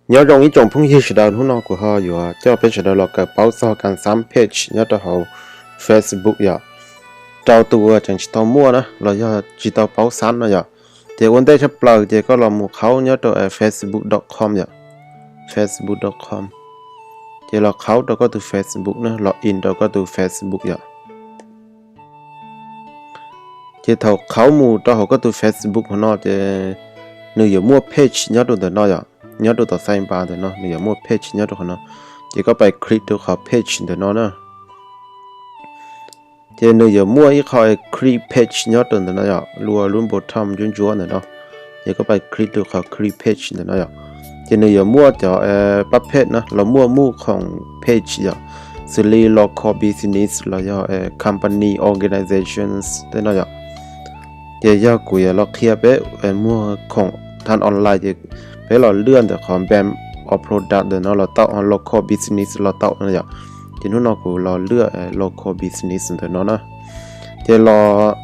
Nyob zoo ib tsoom phooj ywg sawv daws, hnub no kuv ho yuav coj peb sawv daws los kawm paub txog kas xab page nyob rau hauv Facebook yom, rau tus uas tseem tsis tau muaj na los yog tsis tau paub xab no yom. Ces ua ntej tshaj plaws ces koj los mus qhaub nyob rau facebook dot com yom, facebook dot com. Ces los qhaub rau koj tus Facebook na, log in rau koj tus Facebook yom. Ces thaum qhaub mus rau hauv koj tus Facebook hauv no ces nws yuav muaj page nyob rau ntawm no yom, nyob rau tom sidebar ntawm no nws yuav muaj page nyob rau qhov no. Ces koj pais click rau qhov page ntawm no na. Ces nws yuav muaj ib qho create page nyob rau ntawm no yom, lub bottom ntsuab ntsuab ntawm no. Ces koj pais click rau qhov create page ntawm no yom. Ces nws yuav muaj cov pab page na los muaj muaj khoom page yom, xws li local business los yog company organizations tej no yom. Ces yog kuv yuav los qhia peb muag khoom than online ces peb los lwaj ntawm qhov bam or product ntawm no los tau, local business los tau no yom. Ces hnub no kuv los lwaj local business ntawm no na. Ces los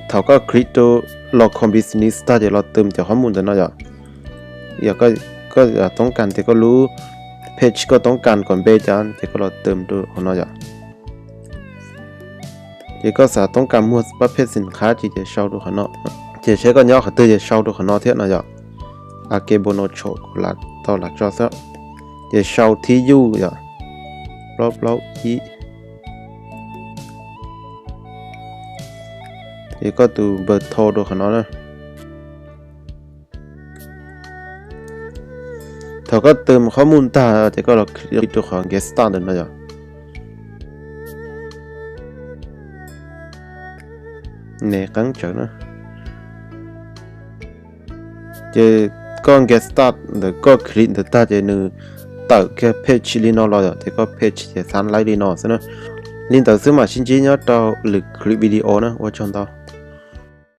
thaum koj click rau local business tag ces los tws cov qhov mus ntawm no yom. Yog koj toob kas tias koj lub page koj toob kas kom npe cas ces koj los tws rau qhov no yom. Ces koj xav toob kas muag pab page xin qhab ces ces sau rau qhov no. Ces seb koj nyob qhov twg ces sau rau qhov no thiab no yom. Akebono tsho kuv lam tau lam tso xwb. Ces sau thib yuj yom, plaub plaub ib. Ces koj tus npawb thau rau qhov no na. Thaum koj tws qhov mus ntag ces koj los click rau qhov get start ntawm no yom. Nws qeeb tsawv na. Ces koj get start ntawm koj click ntawd tag ces nws tawm kiag page li no los yom, ces koj page ces xab laib li no xwb na. Li ntawd xwb mam sib ntsib nyob rau lwm clip video na, ua tsaug ntau.